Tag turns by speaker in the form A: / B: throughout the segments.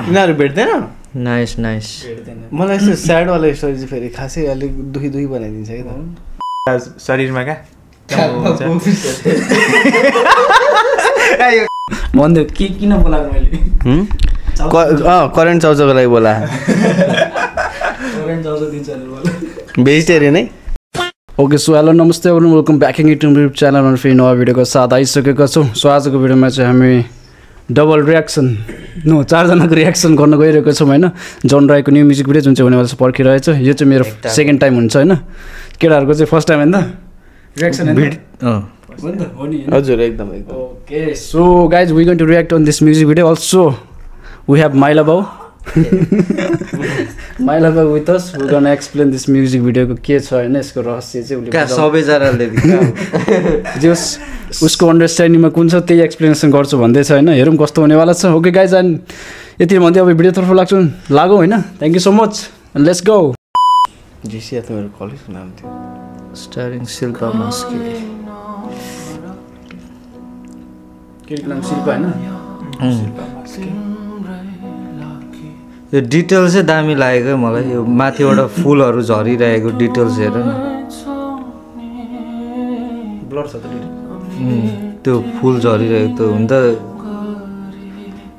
A: यिनीहरू भेट्दैन
B: nice nice
A: मलाई यस्तो स्याड वाला स्टोरी चाहिँ फेरि खासै अलिक दुखी दुखी बनाइदिन्छ कि त
C: शरीरमा क्या
D: भन्दै के किन बोलाएको मैले
A: करेन्ट चाउचाउको लागि बोला भेजिटेरियन है
D: ओके सो हेलो नमस्ते everyone welcome back in YouTube च्यानलमा फेरि नयाँ भिडियोको साथ आइसकेका छौँ। सो आजको भिडियोमा चाहिँ हामी डबल रियाक्सन 4जनाको रियाक्सन गर्न गइरहेको छौँ होइन। जन राईको न्यू म्युजिक भिडियो जुन चाहिँ हुनेवाला चाहिँ पर्खिरहेछ। यो चाहिँ मेरो सेकेन्ड टाइम हुन्छ होइन, केटाहरूको चाहिँ फर्स्ट टाइम होइन रियाक्सन
A: हजुर एकदम एकदम।
D: Okay so guys we going to react on this music video. Also we have Maila Bau Maila Bau with us. We gonna explain this music भिडियोको के छ होइन, यसको रहस्य चाहिँ
B: सबैजनाले
D: जस उसको अन्डरस्ट्यान्डिङमा कुन छ त्यही एक्सप्लेनेसन गर्छु भन्दैछ होइन। हेरौँ कस्तो हुनेवाला छ। ओके गाइज एन्ड यति भन्दै अब भिडियोतर्फ लाग्छु लागौँ होइन। Thank you so much let's go.
A: जिसिया त मेरो कलेजको नाम थियो।
B: स्टारिङ शिल्पा मस्के
D: केटीको नाम शिल्पा होइन।
B: यो डिटेल्स चाहिँ दामी लागेको मलाई। यो माथिबाट फुलहरू झरिरहेको डिटेल्स हेर न,
D: ब्लड छ त
B: त्यो फुल झरिरहेको त हुन त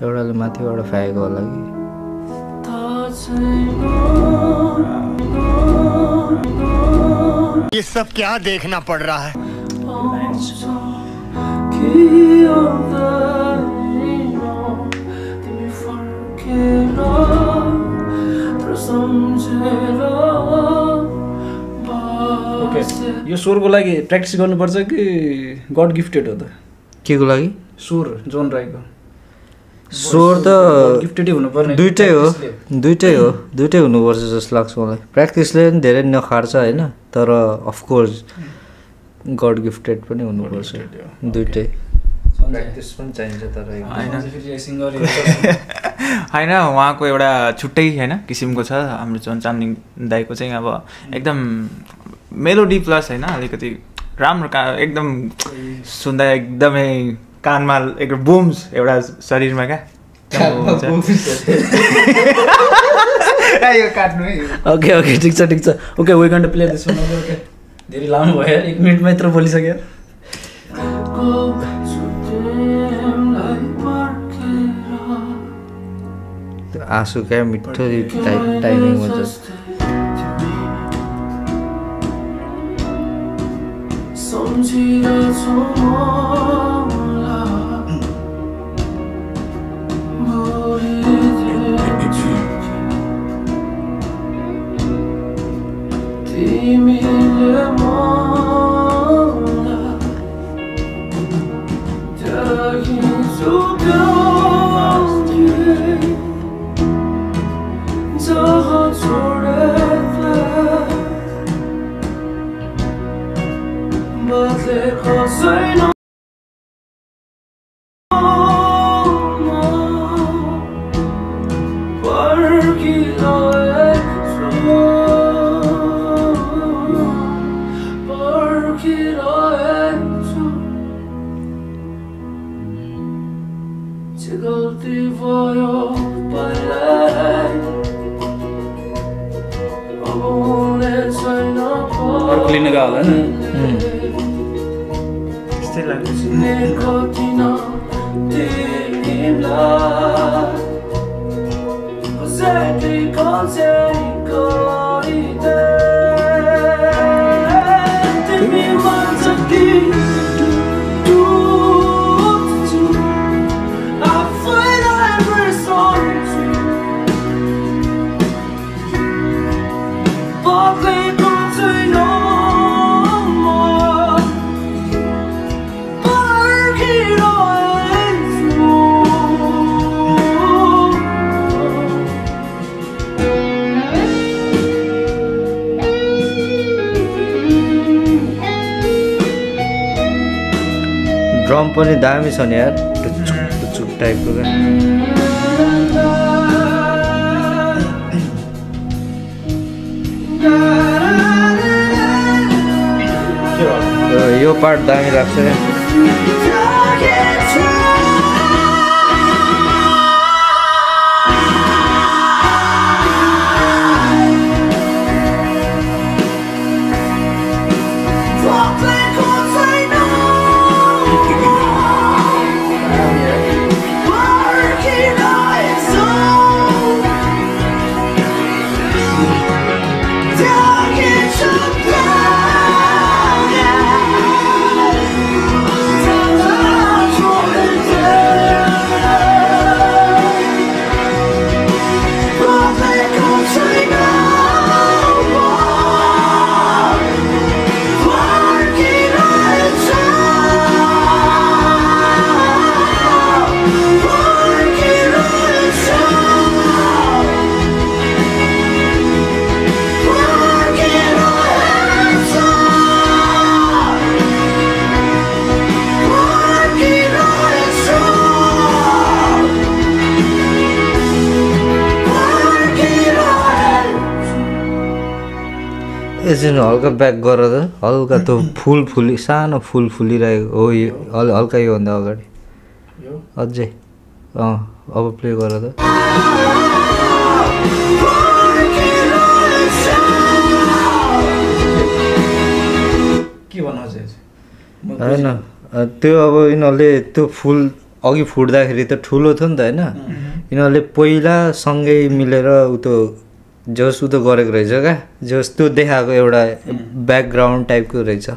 B: एउटाले माथिबाट फ्याएको होला कि।
E: ये सब क्या देखना पड़ रहा है।
D: ओके यो स्वरको लागि प्र्याक्टिस गर्नुपर्छ कि गड गिफ्टेड हो त?
B: के को लागि?
D: स्वर जोन राईको
B: स्वर त
D: गिफ्टेडै हुनुपर्ने।
B: दुइटै हुनुपर्छ जस्तो लाग्छ मलाई। प्र्याक्टिसले पनि धेरै नखार्छ होइन, तर अफकोर्स गड गिफ्टेड पनि हुनुपर्छ। दुइटै प्र्याक्टिस पनि चाहिन्छ तर
C: होइन। उहाँको एउटा छुट्टै होइन किसिमको छ। हाम्रो जोन चामलिङ दाईको चाहिँ अब एकदम मेलोडी प्लस होइन अलिकति राम्रो एकदम सुन्दा एकदमै कानमा एकदम बुम्स एउटा शरीरमा क्या
D: ओके ओके ठिक छ ठिक छ। Okay we going to play this one. Okay धेरै लामो भयो यार, 1 मिनट मात्र बोलिसक्यो।
B: आँसु क्या मिठो टाइमिङ हुन्छ।
D: लिन गयो होला नि
C: त्यस्तै लाग्छ। ड्रम पनि दामी छ नि यार, टुचुक टाइपको क्या। यो पार्ट दामी लाग्छ क्या।
B: एकछिन हल्का ब्याक गर त हल्का त्यो फुली सानो फुल फुलिरहेको हो यो हल्का योभन्दा अगाडि अझै अब प्ले गर त होइन त्यो अब यिनीहरूले त्यो फुल अघि फुट्दाखेरि त ठुलो थियो नि त होइन यिनीहरूले पहिला सँगै मिलेर उ त्यो जस उ त गरेको रहेछ क्या जस त्यो देखाएको एउटा ब्याकग्राउन्ड टाइपको रहेछ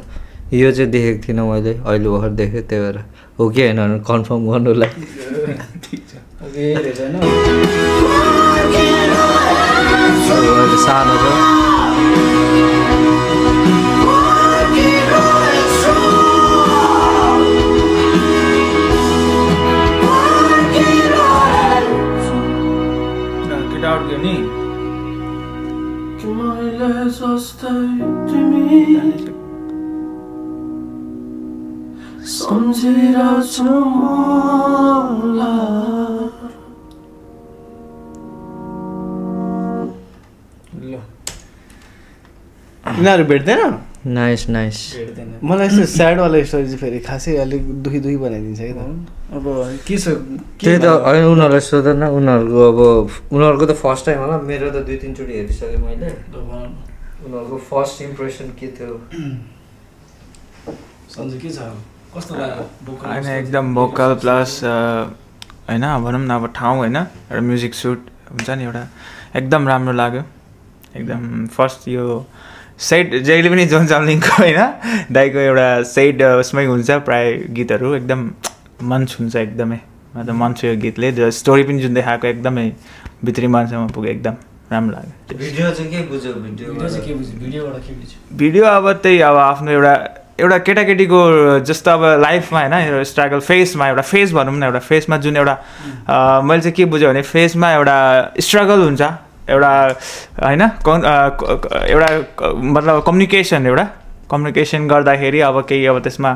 B: यो चाहिँ देखेको थिइनँ मैले अहिले भर्खर देखेँ त्यही भएर हो कि होइन कन्फर्म गर्नुलाई सानो छ
A: यिनीहरू भेट्दैन
B: नाइस
A: मलाई यस्तो स्याडवाला स्टोरी चाहिँ फेरि खासै अलिक दुखी बनाइदिन्छ कि त
D: अब के छ
B: त्यही त होइन उनीहरूलाई सोध न उनीहरूको त फर्स्ट टाइम होला मेरो त 2-3 चोटि हेरिसकेँ मैले उनीहरूको फर्स्ट इम्प्रेसन के थियो
D: सन्जय के छ कस्तो लाग्यो
C: होइन एकदम भोकल प्लस होइन भनौँ न अब ठाउँ होइन एउटा म्युजिक सुट हुन्छ नि एउटा एकदम राम्रो लाग्यो एकदम फर्स्ट यो सेट जहिले पनि जोन चामलिङको होइन दाइको एउटा सेट उसमै हुन्छ प्राय गीतहरू एकदम मन छुन्छ एकदमै मतलब मन छुयो गीतले स्टोरी पनि जुन देखाएको एकदमै भित्री मनसम्म पुग्यो एकदम राम्रो लाग्यो भिडियो अब त्यही अब आफ्नो एउटा केटाकेटीको जस्तो अब लाइफमा होइन स्ट्रगल फेसमा एउटा फेस भनौँ न एउटा फेसमा जुन एउटा मैले चाहिँ के बुझेँ भने फेसमा एउटा स्ट्रगल हुन्छ एउटा होइन एउटा मतलब कम्युनिकेसन गर्दाखेरि अब केही अब त्यसमा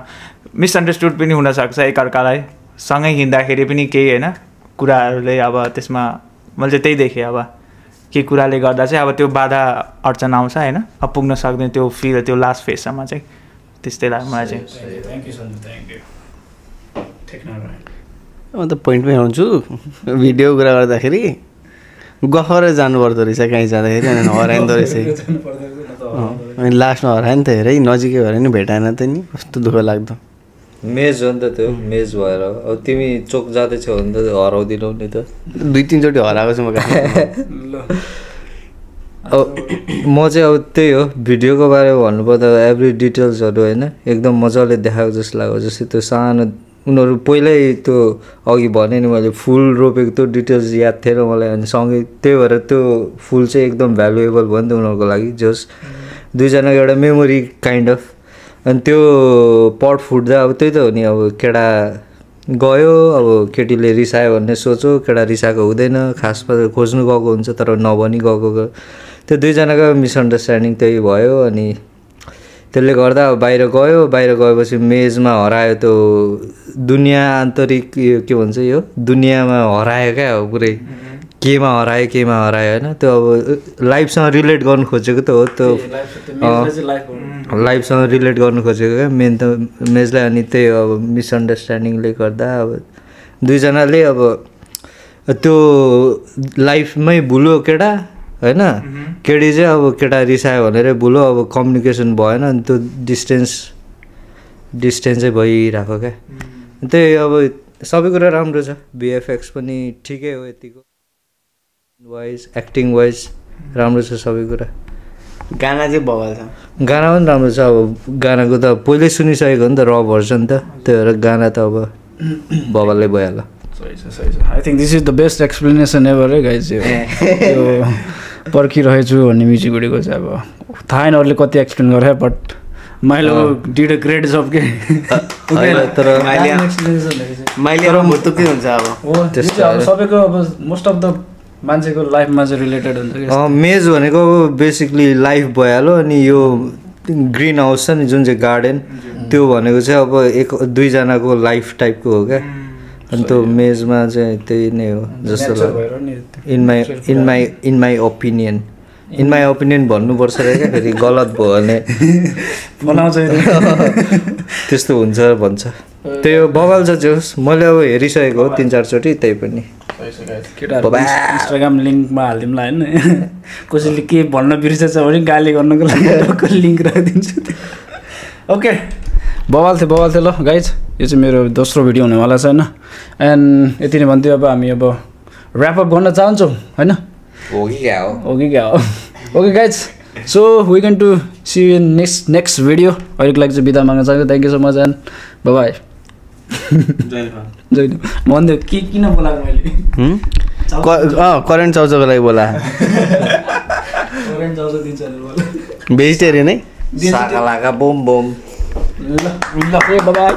C: मिसअन्डरस्टुड पनि हुनसक्छ एकअर्कालाई सँगै हिँड्दाखेरि पनि केही होइन कुराहरूले अब त्यसमा मैले चाहिँ त्यही देखेँ अब केही कुराले गर्दा चाहिँ अब त्यो बाधा अर्चना आउँछ होइन अब पुग्न सक्दैन त्यो फिल त्यो लास्ट फेजसम्म चाहिँ त्यस्तै लाग्यो मलाई चाहिँ
A: म त पोइन्टमै आउँछु भिडियो कुरा गर्दाखेरि गफर जानुपर्दो रहेछ कहीँ जाँदाखेरि अनि हराइँदो रहेछ अनि लास्टमा हरायो नि त हेरै नजिकै भएर नि भेटाएन त नि कस्तो दुःख लाग्दो
B: मेज हो नि त त्यो मेज भएर अब तिमी चोक जाँदैछौ भने त हराउँदिनौ नि त
A: 2-3 चोटि हराएको छु म
B: अब म चाहिँ अब त्यही हो भिडियोको बारेमा भन्नुपर्दा एभ्री डिटेल्सहरू होइन एकदम मजाले देखाएको जस्तो लाग्यो जस्तै त्यो सानो उनीहरू पहिल्यै त्यो अघि भने नि मैले फुल रोपेको त्यो डिटेल्स याद थिएन मलाई अनि सँगै त्यही भएर त्यो फुल चाहिँ एकदम भ्यालुएबल भयो नि त उनीहरूको लागि जस दुईजनाको एउटा मेमोरी काइन्ड अफ अनि त्यो पट फुट्दा अब त्यही त हो नि अब केटा गयो अब केटीले रिसायो भन्ने सोचो केटा रिसाएको हुँदैन खासमा खोज्नु गएको हुन्छ तर नभनी गएको त्यो दुईजनाको मिसअन्डरस्ट्यान्डिङ त्यही भयो अनि त्यसले गर्दा अब बाहिर गएपछि मेजमा हरायो त्यो दुनियाँ आन्तरिक के भन्छ यो दुनियाँमा हरायो क्या हो पुरै केमा हरायो होइन त्यो अब लाइफसँग रिलेट गर्नु खोजेको त हो त्यो लाइफसँग रिलेट गर्नु खोजेको क्या मेन त मेजलाई अनि त्यही अब मिसअन्डरस्ट्यान्डिङले गर्दा अब दुईजनाले अब त्यो लाइफमै भुल्यो केटा होइन केटी चाहिँ अब केटा रिसायो भनेर भुल्यो अब कम्युनिकेसन भएन अनि त्यो डिस्टेन्स चाहिँ भइरहेको क्या त्यही अब सबै कुरा राम्रो छ भिएफएक्स पनि ठिकै हो यतिको वाइज एक्टिङ वाइज राम्रो छ सबै कुरा
A: गाना चाहिँ बवाल छ
B: गाना पनि राम्रो छ अब गानाको त पहिल्यै सुनिसकेको हो नि त र भर्जन त त्यही भएर गाना त अब बवालै भइहाल्यो
D: I think this is the best explanation ever है गाइज यो पर्खिरहेछु भन्ने म्युजिक भिडियोको चाहिँ अब थाहा छैन अरूले कति एक्सप्लेन गरे बट माइलो डिड अ ग्रेट जब के
B: तर
A: माइलो मुटुकै हुन्छ अब
D: सबैको अब मोस्ट अफ द मान्छेको लाइफमा चाहिँ रिलेटेड हुन्छ
B: मेज भनेको बेसिकली लाइफ भइहाल्यो अनि यो ग्रिन हाउस छ नि जुन चाहिँ गार्डन त्यो भनेको चाहिँ अब दुईजनाको लाइफ टाइपको हो क्या अनि त्यो मेजमा चाहिँ त्यही नै हो जस्तो लाग्यो in my opinion in my opinion भन्नुपर्छ रे क्या फेरि गलत भयो भने
D: बनाउँछ
B: त्यस्तो हुन्छ भन्छ त्यो बवाल छ जोस् मैले अब हेरिसकेको हो 3-4 चोटि त्यही पनि
D: केटाहरू इन्स्टाग्राम लिङ्कमा हालिदिउँला होइन कसैले के भन्न बिर्सेछ भने गाली गर्नको लागि लिङ्क राखिदिन्छु ओके बवाल थियो ल गाइज यो चाहिँ मेरो दोस्रो भिडियो हुनेवाला छ होइन एन्ड यति नै भन्थ्यो अब हामी अब ऱ्यापअप गर्न चाहन्छौँ होइन
B: हो कि क्या हो
D: okay guys so we can to see in next video अहिलेको लागि चाहिँ बिदा माग्न चाहन्छु thank you so much and bye भन्दै किन बोलाएको मैले
A: करेन्ट चाउचाउको लागि बोला भेजिटेरियन है
B: साका लागा बोम बोम
D: ल बाई